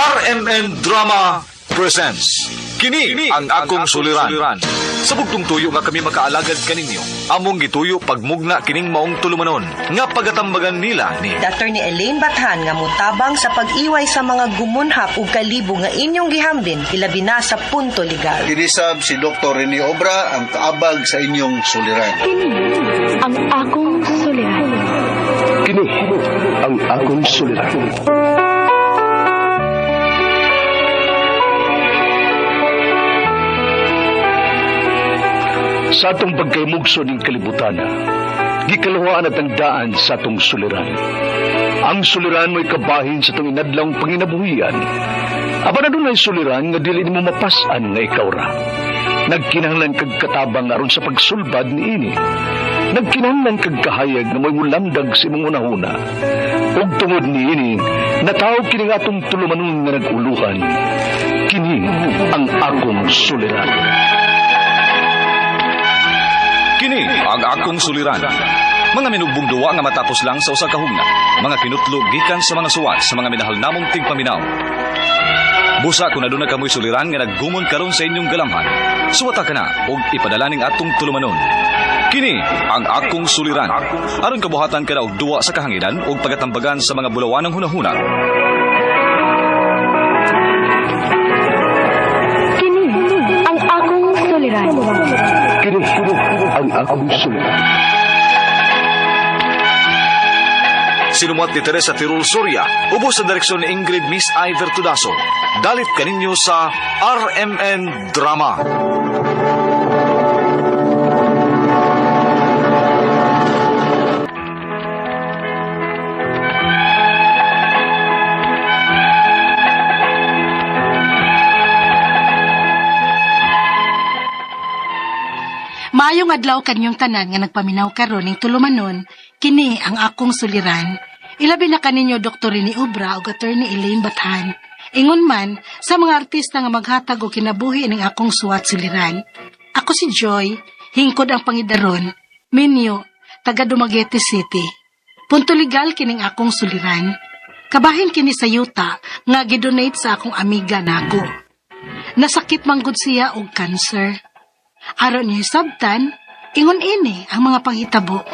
RMN Drama presents Kini ang akong suliran. Sa bugtong tuyo nga kami makaalagad kaninyo, among gituyo pagmugna kining maong tulumanon nga pagatambagan nila ni Attorney Elaine Bathan nga mutabang sa pag-iway sa mga gumunhap ug kalibo nga inyong gihambin ilabi na sa punto legal. Kinisab si Dr. Rene Obra ang kaabag sa inyong suliran. Kini ang akong suliran. Kini ang akong suliran. Sa atong pagkaymugso ning kalibutan, gikaluhaan at ang daan sa atong suliran. Ang suliran mo'y kabahin sa atong inadlawng panginabuhian. Apan adunay suliran nga dili nimo mapas-an nga ikaw ra. Nagkinahanglan kag katabang aron sa pagsulbad niini. Nagkinahanglan kag kahayag nga mo'y mulamdag sa imong hunahuna. Ug tungod niini, natawag kini nga atong tulumanon nga nag-uluhan. Kini ang akong suliran. Kini ang akong suliran. Mga minugbong duwa nga matapos lang sa usa ka hugna. Mga kinutlo gikan sa mga suwat sa mga minahal namong tigpaminaw. Busa kung aduna kamoy suliran nga naggumon karon sa inyong galamhan, suwata ka na og ipadala ning atong tulumanon. Kini ang akong suliran. Aron kabuhatan ka na og duwa sa kahanginan ug pagatambagan sa mga bulawanang hunahuna. Kini ang akong suliran. Kini ang akong suliran. Sinumuat ni Teresa Tirul Soria, ubos sa direksyon ni Ingrid Miss Iver Tudaso. Dalit kaninyo sa RMN Drama. Maayong adlaw kanyong tanan nga nagpaminaw karon ning tulumanon, kini ang akong suliran. Ilabi na kaninyo Dr. Rene Obra ug Attorney Elaine Bathan. Ingon man sa mga artista nga maghatag og kinabuhi ning akong suwat suliran. Ako si Joy, hingkod ang pangidaron, Minyo, taga Dumaguete City. Punto legal kining akong suliran. Kabahin kini sa yuta nga gidonate sa akong amiga nako. Nasakit man gud siya og cancer. Aron niya sabtan, ingon ini ang mga panghitabo.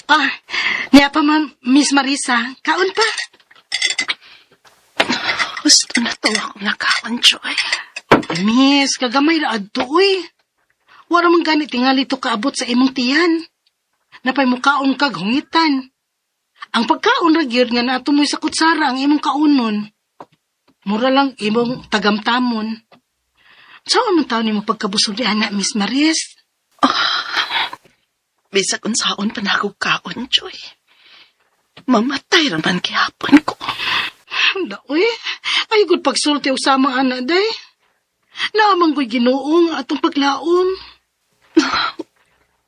Ah, niya pa ma'am, Miss Marisa, kaon pa. Gusto na to ako nakaon, Joy. Miss, kagamay ra adto uy. Wala man gani tingali to kaabot sa imong tiyan. Napay mukaon kag hungitan. Ang pagkaon ra gyud nga naatumoy sa kutsara ang imong kaunon. Mura lang imong tagamtamon. Saan man taon nimo pagkabusog ni ana, Miss Maris? Bisag unsaon pa na ako kaon, Joy. Mamatay raman gihapon ko. Daoy, ay gud pagsulti og sama ana day. Naamang ko'y Ginoo nga atong paglaom.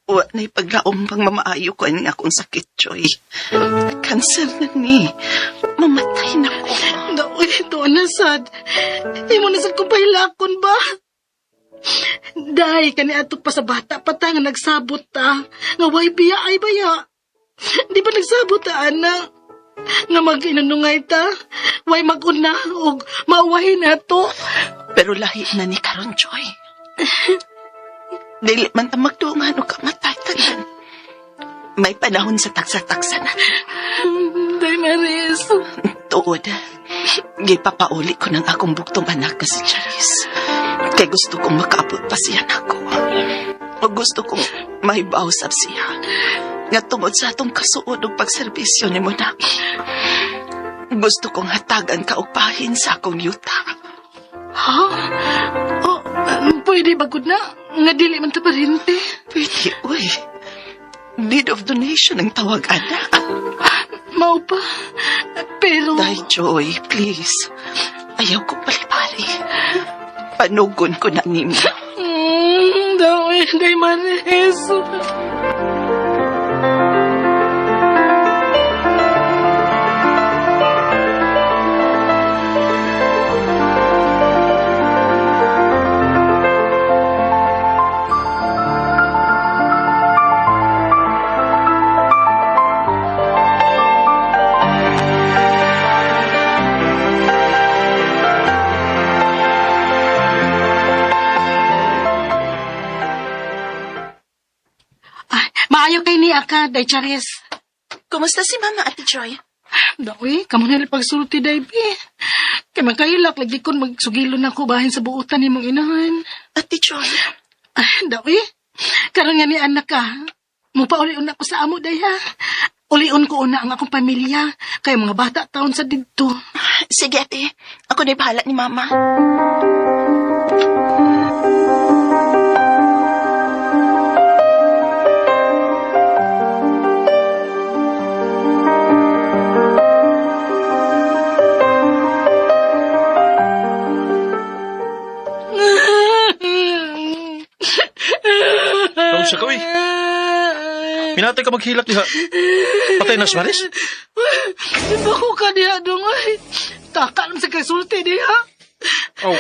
Wa na'y paglaom pang mamaayo ko ang akong sakit, Joy. Cancer na ni. Mamatay na ko. Daoy, tuon na sad. Imo na sad kong pahilakon ba? Day, kani ato pa sa bata pa ta nga nagsabot ta. Nga way biya ay baya. Di ba nagsabot ta, ana? Nga mag-inunungay ta. Way mag-una og mauwahin na to. Pero lahi na ni karon, Joy. Dili man ta magduungan o kamatay tanan. May panahon sa tagsa-tagsa na. Day, Maris. Tuod, gipapauli ko ng akong buktong anak na si Charis. Kay gusto kong makaabot pa siya nako. O gusto kong mahibaw sab siya. Nga tungod sa atong kasuod og pagserbisyo ni mo nako. Gusto kong hatagan ka og pahin sa akong yuta. Ha? Oh, pwede ba gud na? Nga dili man ta parente. Pwede, uy. Deed of donation ang tawag, anak. Mao pa. Pero... Day, Joy, please. Ayaw ko palipari. Panugon ko na nimo. Day, day, Maris. Maayo kay ni aka, Day Charis. Kumusta si Mama, Ate Joy? Dawi, kamo na pagsulti, Day, bi. Kay magkailak, lagi kon magsugilo na ko bahin sa buutan ni mong inahan. Ate Joy, Ah, Dawi, karon nga ni anak ka. Mupauli una ko sa amo, Day, ha? Ulion ko una ang akong pamilya, kay mga bata taon sa didto. Sige, ate. Ako na'y bahala ni Mama. Tawag siya ka, uy. Pinatay ka maghilak diha. Patay na si Maris? Iba ko ka diha, dungoy. Taka lang sa kasulti diha. Oh,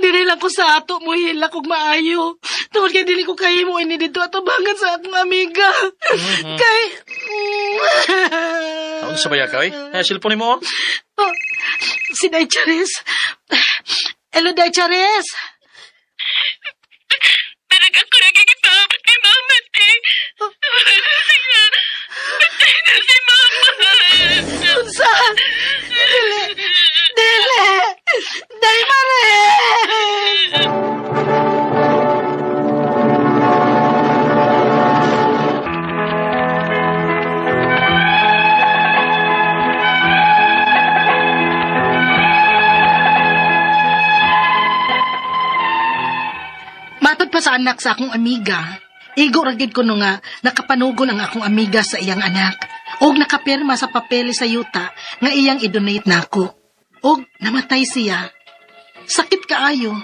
Dili lang ko sa ato mo hilak og maayo. Tungod kay dili ko kahimo ini dito ato bangan sa akong amiga. Kay Naon sa baya ka, uy? Eh, cellphone mo, oh. Oh, si Day Charis. Hello, Day Charis. Parang ako nagigipabot ni Mama, te. Patay na si Mama. Unsa? Dili. Dili. Day Maris. Matod pa sa anak sa akong amiga, igo ra gid ko no nga nakapanugol ang akong amiga sa iyang anak. Og nakapirma sa papeles sa yuta nga iyang i-donate nako. Og namatay siya. Sakit kaayo.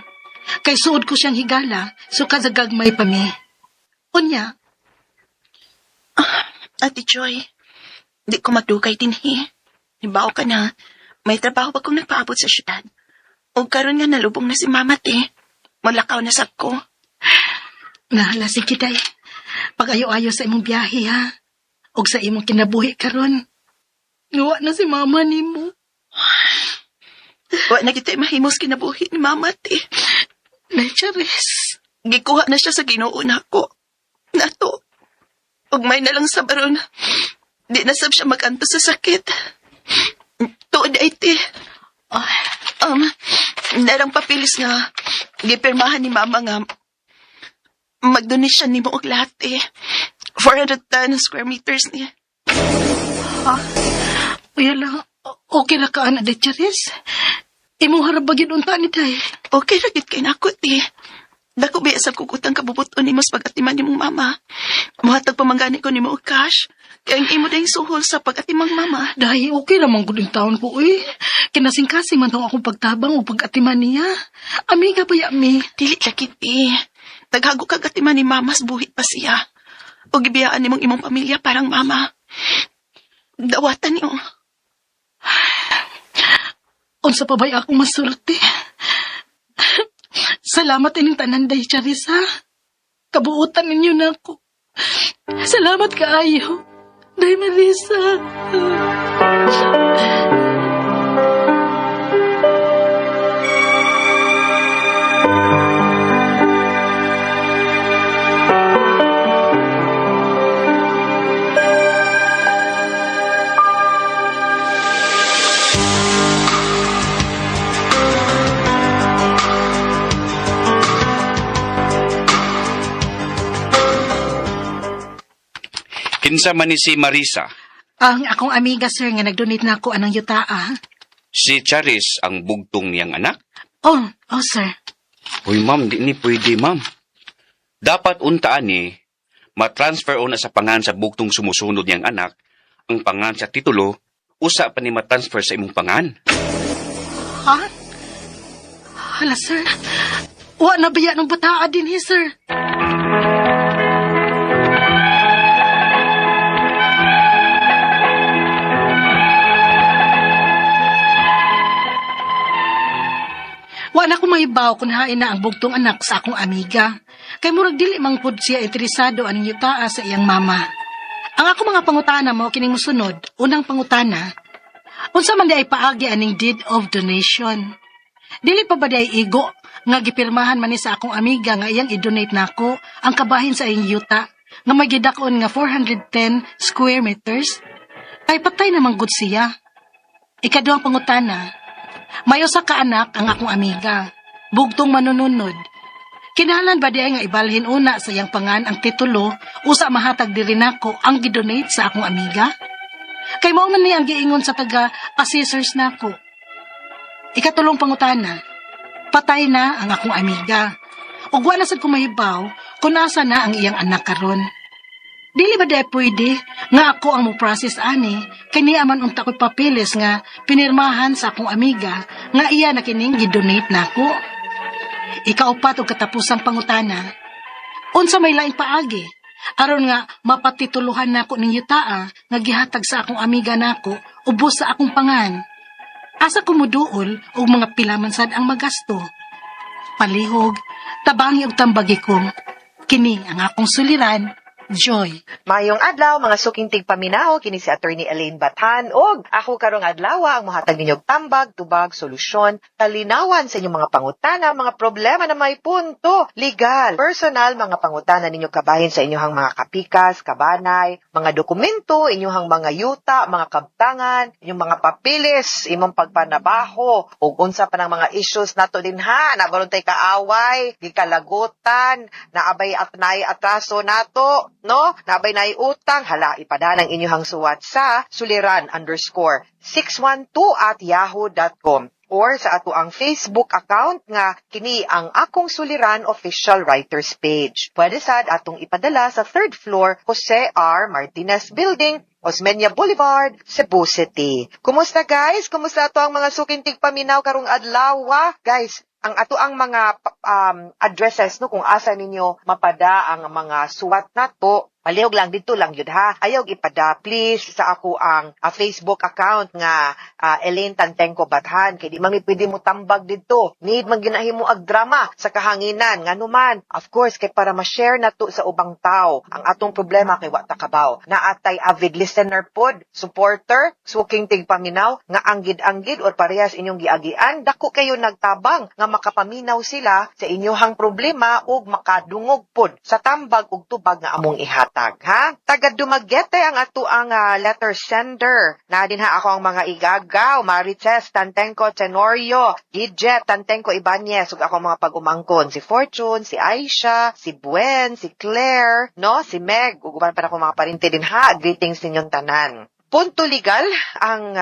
Kay suod ko siyang higala, so kazagagmay pa mi. Unya, Ate Joy, di ko magdugay dinhi. Hibaw ka na. May trabaho pa kong nagpaabot sa syudad. O karon nga nalubong na si Mama, te. Malakaw na sab ko. nahala si Kiday. Pag-ayo-ayo sa imong biyahe ha. Og sa imong kinabuhi karon. Nuwa na si mama nimo. Wa na kita mahimos kinabuhi ni Mama, te. Nay Charis. Gikuha na siya sa Ginoo nako. Nato. Ug may na lang sa baron. Di na sab siya maganto sa sakit. Tuod ay te. Narang papilis nga gipirmahan ni Mama nga magdonate siya nimo og lahat eh. 410 square meters niya. Uy, ala, okay ra ka, ana, Day Charis. Imo harap ba gyud unta ni Day? Okay ra gid kay nako te. Dako biya sa kugutang kabubuton nimo sa pag-atiman nimong mama. Muhatag pa man gani ko nimo og cash. Kay ang imo dayng suhol sa pag-atimang mama. Day, okay ra man gud ang taon ko, uy. Kinasing-kasing man tong akong pagtabang o pag-atiman niya. Amiga pa ya mi. Dili lagi te. Naghago kag atiman ni mama sa buhi pa siya. O gibiyaan nimong imong pamilya parang mama. Dawatan niyo. Unsa pa ba'y akong masulti? Salamat ining tanan, Day Charis, ha? Kabuutan ninyo na ako. Salamat kaayo, Day Marisa. Kinsa man ni si Marisa, Ang akong amiga, sir, nga nag-donate na ako anang yuta, ah. si Charis ang bugtong niyang anak. Oh, oh, sir. Uy ma'am, di ni pwede ma'am. Dapat untaan ni, matransfer una sa pangan sa bugtong sumusunod niyang anak, ang pangan sa titulo, usa pa ni matransfer sa imong pangan. Ha? Hala, sir. Wa na baya ng bataa din, he, sir. Wa na ko mahibaw kung hain na ang bugtong anak sa akong amiga. Kay murag dili mang pud siya interesado aning yutaa sa iyang mama. Ang ako mga pangutana mao kining mosunod. Unang pangutana, unsa man di ay paagi aning deed of donation? Dili pa ba di ay igo nga gipirmahan man ni sa akong amiga nga iyang i-donate nako ang kabahin sa iyang yuta nga may gidak-on nga 410 square meters? Kay patay naman gud siya. Ikaduhang pangutana, may usa ka anak ang akong amiga, bugtong manununod. Kinahanglan ba diay nga ibalhin una sa iyang pangan ang titulo usa mahatag diri nako ang gidonate sa akong amiga? Kay mao man ni ang giingon sa taga assessors nako. Ikatulong pangutana, patay na ang akong amiga. Ug wa na sad ko mahibaw kung asa na ang iyang anak karon. Dili ba diay pwede nga ako ang mo-process ani kay niya man unta ko'y papeles nga pinirmahan sa akong amiga nga iya na kining gidonate nako? Ikaupat ug katapusang pangutana, unsa may laing paagi aron nga mapatituluhan nako ning yutaa nga gihatag sa akong amiga nako ubos sa akong pangan? Asa ko moduol og mga pila man sad ang magasto? Palihog, tabangi og tambagi ko. Kini ang akong suliran, Joy. Mayong adlaw, mga suking tigpaminaw, kini si Attorney Elaine Bathan og ako karong adlaw ang mohatag ninyo og tambag, tubag, solusyon, kalinawan sa inyong mga pangutana, mga problema na may punto, legal, personal, mga pangutana ninyo kabahin sa inyong mga kapikas, kabanay, mga dokumento, inyong mga yuta, mga kabtangan, inyong mga papeles, imong pagpanabaho, ug unsa pa ng mga issues nato din ha, nabaron tay kaaway, gikalagutan, naabay at naay atraso nato, no? Nabay naay utang, hala, ipadaan ang inyong suwat sa suliran_612@yahoo.com or sa ato ang Facebook account nga kini ang Akong Suliran Official Writers Page. Pwede sad atong ipadala sa third floor, Jose R. Martinez Building, Osmeña Boulevard, Cebu City. Kumusta, guys? Kumusta ato ang mga suking tigpaminaw karong adlaw? Guys, ang ato ang mga addresses, no, kung asa ninyo mapada ang mga suwat nato. Palihog lang, dito lang yun ha. Ayaw ipada please sa ako ang Facebook account nga Elaine Tantengco Bathan kay di man mi pwede mo tambag dito. Need man ginahimo ag drama sa kahanginan, ngano man? Of course, kay para ma-share nato sa ubang tao ang atong problema kay wa ta kabaw. Naatay avid listener pod, supporter, suking tigpaminaw nga anggid-anggid or parehas inyong giagian, dako kayo nagtabang nga makapaminaw sila sa inyong problema ug makadungog pod sa tambag ug tubag nga among ihatag, ha. Taga Dumaguete ang ato ang letter sender. Na din ha ako ang mga igagaw, Marites Tantenco Tenorio, Gidget Tantenco Ibanez, ug ako ang mga pag-umangkon, si Fortune, si Aisha, si Buen, si Claire, no, si Meg, ug uban pa ako mga parinti din ha. Greetings ninyong tanan. Punto legal ang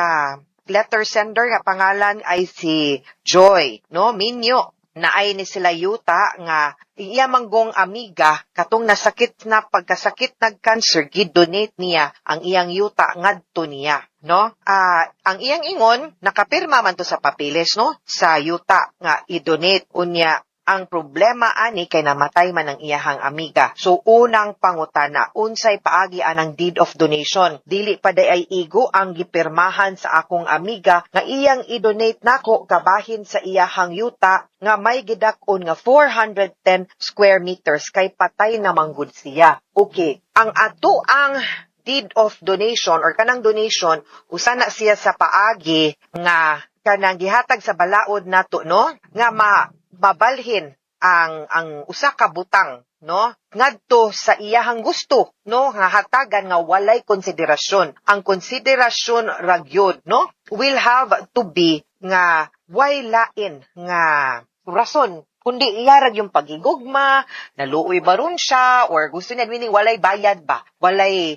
letter sender nga pangalan ay si Joy, no, Minyo na ay ni sila yuta nga iya manggong amiga katong nasakit na pagkasakit nag-cancer, gidonate niya ang iyang yuta ngadto niya, no. Ang iyang ingon, nakapirma man to sa papeles, no, sa yuta nga i-donate. Unya ang problema ani kay namatay man ang iyahang amiga. So unang pangutana, unsay paagi anang deed of donation? Dili pa day ay igo ang gipirmahan sa akong amiga nga iyang i-donate nako kabahin sa iyahang yuta nga may gidak-on nga 410 square meters kay patay na manggud siya? Okay, ang ato ang deed of donation or kanang donation, usa na siya sa paagi nga kanang gihatag sa balaod nato, no, nga ma mabalhin ang usa ka butang, no, ngadto sa iyahang gusto, no, nga hatagan nga walay konsiderasyon. Ang konsiderasyon ra gyud, no, will have to be nga way lain nga rason kundi iya ra yung pagigugma, naluoy ba ron siya, or gusto niya, meaning walay bayad ba? Walay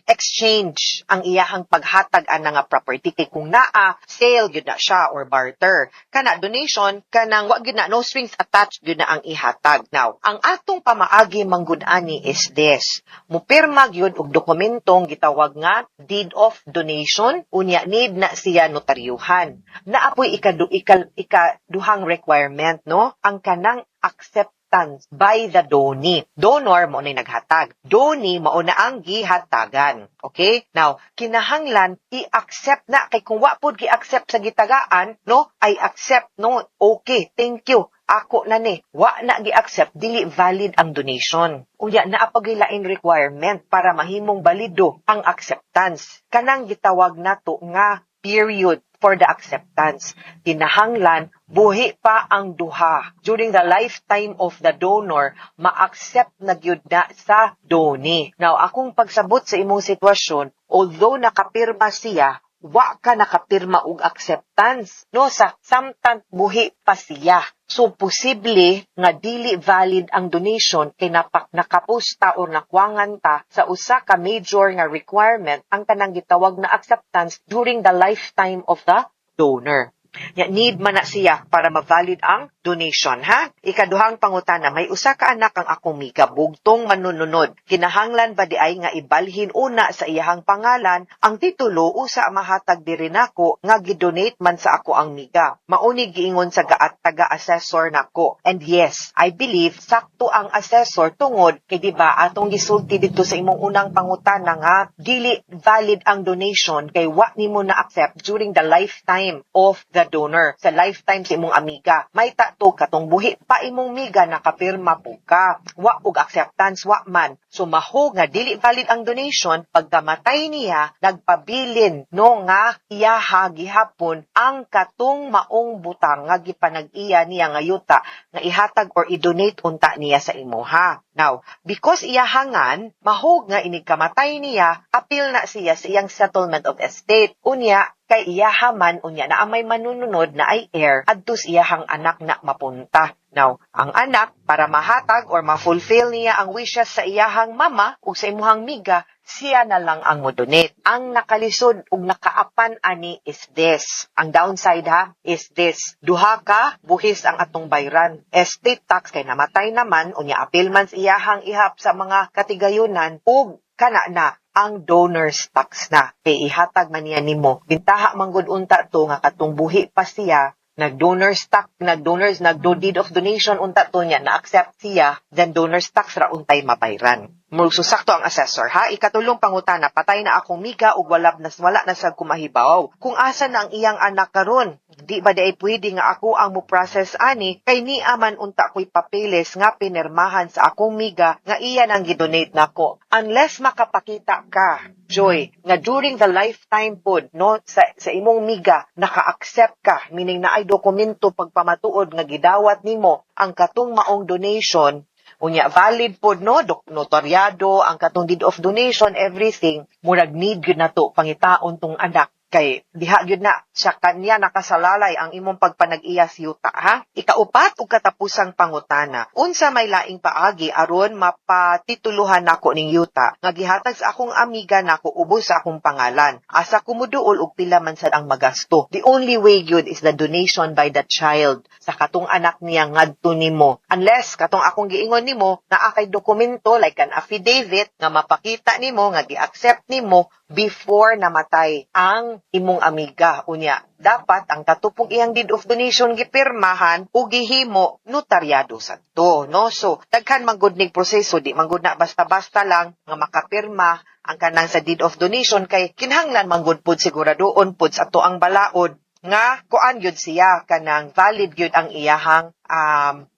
exchange ang iyahang paghatag ana nga property. Kay kung naa, sale gyud na siya or barter. Kana donation, kanang wa gyud na, no strings attached gyud na ang ihatag. Now, ang atong pamaagi manggud ani is this. Mupirma gyud og dokumentong gitawag nga deed of donation, unya need na siya notaryuhan. Naapoy ikaduhang requirement, no? Ang kanang acceptance by the donee. Donor mao na naghatag. Donee mao na ang gihatagan. Okay? Now, kinahanglan i-accept na kay kung wa pod gi-accept sa gitagaan, no? I accept, no? Okay, thank you. Ako na ni. Wa na gi-accept, dili valid ang donation. Unya naa pa lain requirement para mahimong balido ang acceptance. Kanang gitawag nato nga period. for the acceptance. Kinahanglan buhi pa ang duha. During the lifetime of the donor, ma-accept na gyud na sa donee. Now, akong pagsabot sa imong sitwasyon, although nakapirma siya, wa ka nakapirma og acceptance, no, sa samtang buhi pa siya. So posible nga dili valid ang donation kay nakapusta or nakwangan ta sa usa ka major nga requirement, ang kanang gitawag na acceptance during the lifetime of the donor. Ya, need man na siya para ma-valid ang donation, ha? Ikaduhang pangutana, may usa ka anak ang akong miga, bugtong manununod. Kinahanglan ba diay nga ibalhin una sa iyahang pangalan ang titulo usa mahatag diri nako nga gidonate man sa ako ang miga? Mauni giingon sa gaat taga-assessor nako. And yes, I believe sakto ang assessor tungod kay di ba atong gisulti dito sa imong unang pangutana nga dili valid ang donation kay wa nimo na accept during the lifetime of the donor, sa lifetime sa imong amiga. May to katong buhi pa imong miga, nakapirma po ka. Wa og acceptance, wa man. So maho nga dili valid ang donation. Pagkamatay niya, nagpabilin, no, nga iyaha gihapon ang katong maong butang nga gipanag-iya niya nga yuta nga ihatag or i-donate unta niya sa imuha. Now, because iyahangan, mahog nga inig kamatay niya, apil na siya sa iyang settlement of estate. Unya, kay iyaha man, unya na may manununod na ay heir, adto sa iyahang anak na mapunta. Now, ang anak, para mahatag or ma-fulfill niya ang wishes sa iyahang mama o sa imuhang miga, siya na lang ang mo-donate. Ang nakalisod ug nakaapan ani is this. Ang downside ha is this. Duha ka buhis ang atong bayran. Estate tax kay namatay naman, unya apil man sa iyahang ihap sa mga katigayunan, ug kana na ang donor's tax na kay ihatag man niya nimo. Bintaha man gud unta to nga katong buhi pa siya, nag-donor's tax, nag-donors, nag deed of donation unta to niya, na-accept siya, then donor's tax ra untay mabayran. Murag sakto ang assessor, ha? Ikatulong pangutana, patay na akong miga ug wala na sad kumahibaw kung asa na ang iyang anak karon. Di ba diay pwede nga ako ang mo-process ani kay niya man unta ko'y papeles nga pinirmahan sa akong miga nga iya nang gidonate nako? Unless makapakita ka, Joy, nga during the lifetime pod, no, sa imong miga, naka-accept ka, meaning na ay dokumento pagpamatuod nga gidawat nimo ang katong maong donation. Unya valid pod, no, notaryado ang katong deed of donation, everything. Murag need gyud nato pangitaon tong anak kay diha gyud na sa kanya nakasalalay ang imong pagpanag-iya sa yuta, ha. Ikaupat ug katapusang pangutana, unsa may laing paagi aron mapatituluhan nako ning yuta nga gihatag sa akong amiga nako ubos sa akong pangalan? Asa ko moduol ug pila man sad ang magasto? The only way gyud is the donation by the child, sa katong anak niya ngadto nimo. Unless katong akong giingon nimo, naa kay dokumento like an affidavit nga mapakita nimo nga gi-accept nimo before namatay ang imong amiga. Unya, dapat ang katupong iyang deed of donation gipirmahan o gihimo notaryado sadto, no? So, daghan man gud nig proseso, di man gud na basta-basta lang nga makapirma ang kanang sa deed of donation kay kinahanglan man gud pud siguradoon pud sa ato ang balaod nga kuan gyud siya, kanang valid gyud ang iyahang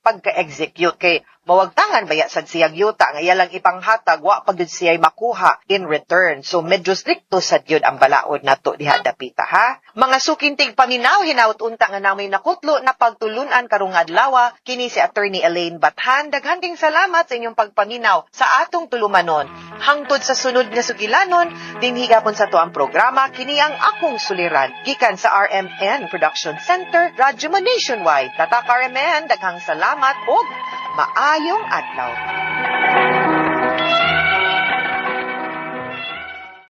pagka-execute kay mawagtangan baya sad siya yuta nga iya lang ipanghatag, wa pa gyud siya makuha in return. So medyo strikto sad gyud ang balaod nato diha dapita, ha. Mga suking tigpaminaw, hinaut unta nga namoy nakutlo na pagtulunan karong adlaw. Kini si Attorney Elaine Bathan. Daghan king salamat sa inyong pagpaminaw sa atong tulumanon. Hangtod sa sunod nga sugilanon, dinhi gapon sa ato ang programa, kini ang Akong Suliran, gikan sa RMN Production Center, Radyo Mo Nationwide. Tatak RMN, daghang salamat ug maayong adlaw.